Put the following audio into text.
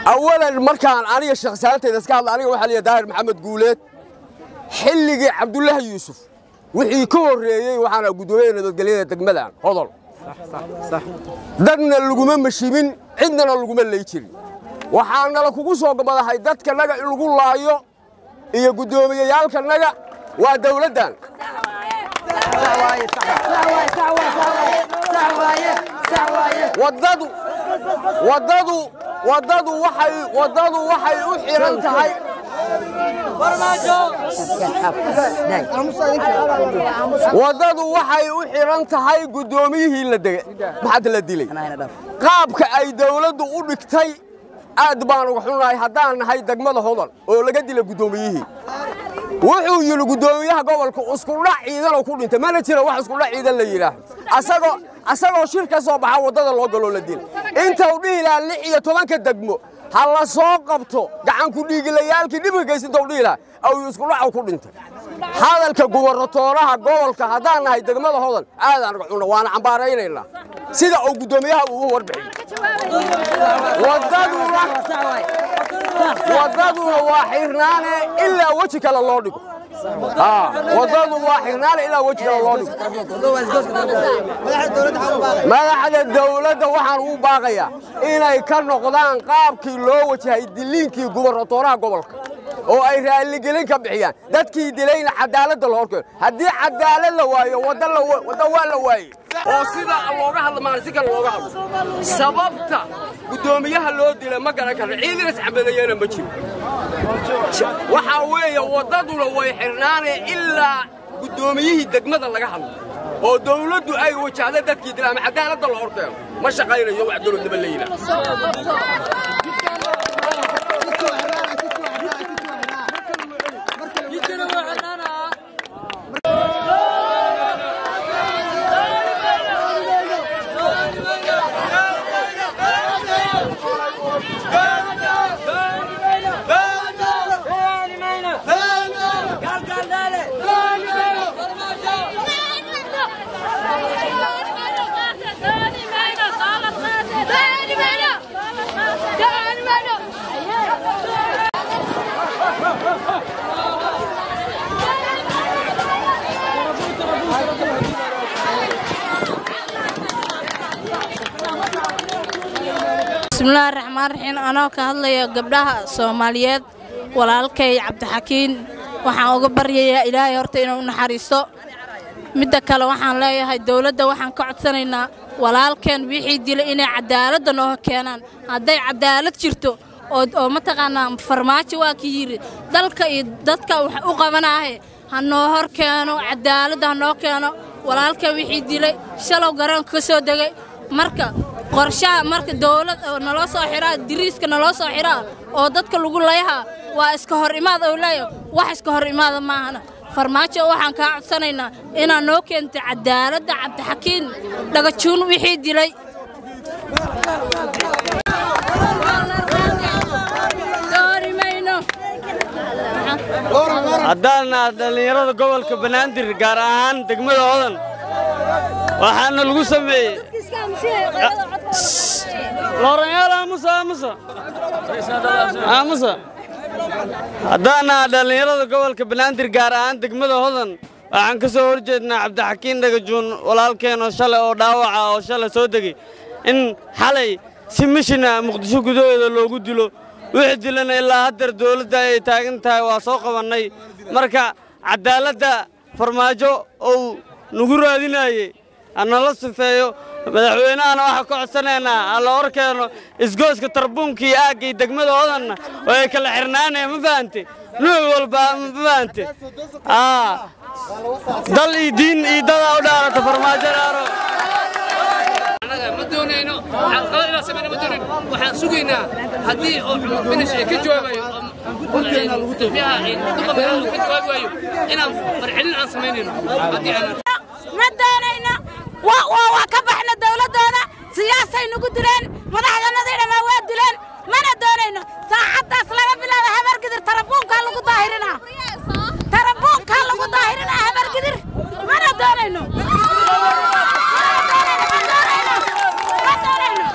أولاً مركان أنا الشخصيات إذا سكال أنا وحالي داير محمد جولات حلقي عبد الله يوسف وحي كوري وحنا قدوين نتقلينا تجملان هذول صح صح صح دنا اللقمان مشيبين عندنا اللقمان اللي يشري وحنا لكوكوس وقبل هاي دتك نجا اللقول لايو إيه قدومي يالك نجا ودولتنا wadadu waxay u xiran tahay wadadu waxay u xiran tahay gudoomiyihii la degay maxad la dilay qaabka ay dawladdu u dhigtay aad baan uga xunahay haddaan nahay degmada Hodan oo laga dilay gudoomiyihii wuxuu yiri gudoomiyaha gobolka isku dhac ciidan oo ku dhintay mana jiro wax isku dhac ciidan la yiraahdo asagoo shir ka soo baxa wadada loo galo la dilay inta uu dhihi lahaa 16 degmo ha la soo qabto gacan ku dhiiglayaalkii dhibka geysinta uu dhihi lahaa aw isku dhac ku dhintay hadalka gubernatooraha gobolka haddaan nahay degmada Hodan aad aan uga xunna waana cambaaraynaynaa sida uu gudoomiyaha ugu warbixiyay wadaduna waa xirnaane ilaa waji kale loo dhigo wadadu waa xirnaane ilaa waji kale loo dhigo madaxda dawladda waxaan ugu baaqayaa inay ka noqdaan qaabkii loo wajahay diliinkii gubernatooraha gobolka oo ay raaligelin ka bixiyaan dadkii dilayna cadaaladda la horkeeno haddii cadaalad la waayo wadda waa la waayey oo sida looga hadlo maalin si kale looga hadlo sababta gudoomiyaha loo dilay ma garan karno ciidan isxamadeeyana ma jiro waxa weeye wadaduna way xirnaanee ilaa gudoomiyihii degmada laga hadlo oo dawladdu ay wajahda dadkii dilay ama cadaaladda la horkeeno ma shaqaynayo wax dawladnimo la yidhaah بسم الله الرحمن الرحيم أنا كهadlaya gabdhaha Soomaaliyeed walaalkay Cabdixakiin waxaan uga baryayaa Ilaahay horta inuu naxariisto midda kale waxaan leeyahay dawladda waxaan ka codsanaynaa walaalkeen wixii dilay inay cadaaladda noo keenaan hadday cadaalad jirto oo ma taqaanaa farmaajo waa ki yiri dalka iyo dadka wax u qabanaahe ha noo hor keeno cadaaladda ha noo keeno walaalkeen wixii dilay shalow garoonka ka soo degay marka qorshaha marka dawlad naloo soo xiraa diriiska naloo soo xiraa oo dadka lagu leeyahay waa iska hor imaad oo leeyahay wax iska hor imaada maahana farmaajo waxaan ka codsanaynaa inaa noo keento cadaaladda Cabdixakiin Dhagajuun wixii dilay haddaan dhalinyarada gobolka Banaadir gaar ahaan degmada Hodan waxaana lagu sameeyay Looranyaal aamusa aamusa aamusa haddaan dhalinyarada gobolka Banaadir gaar ahaan degmada Hodan waxaan ka soo horjeednaa Cabdixakiin Dhagajuun walaalkeen oo shalay oo dhaawaca oo shalay soo degay in xalay si mishina Muqdisho gudaheeda loogu dilo wixii dilana ilaa hadda dawladda ay taagan tahay waa soo qabanay marka cadaaladda farmaajo oo nagu raadinayay nala sifeeyo madaxweynahana waxaa ka codsanaynaa alla horkeeno isgooska tarbuunka iyo aagga iyo degmada Hodanna way kala xirnaanaya ma fahante nuuc walba ma fahante dal iyo diin iyo dadaa u dhaarata farmaajo dhaaro ma doonayno xalqado ilaa samayna ma doonayno waxaan sugaynaa haddii oo Cumar Finish ay ka jawaabayo gudoomiyaha duqa magaalada ka jawaabi waayo inaan farcelin aan samaynayno haddii aan ma doonayno waa ka baxna dawladooda siyaasad Xabadday nagu dileen, madaxdanadii dhammaan waa dileen. Mana doonayno. Saacaddaas laga bilaabo Habargidir tarabuunkaa lagu daahirinaa, tarabuunkaa lagu daahirinaa Habargidir. Mana doonayno, ma doonayno, ma doonayno.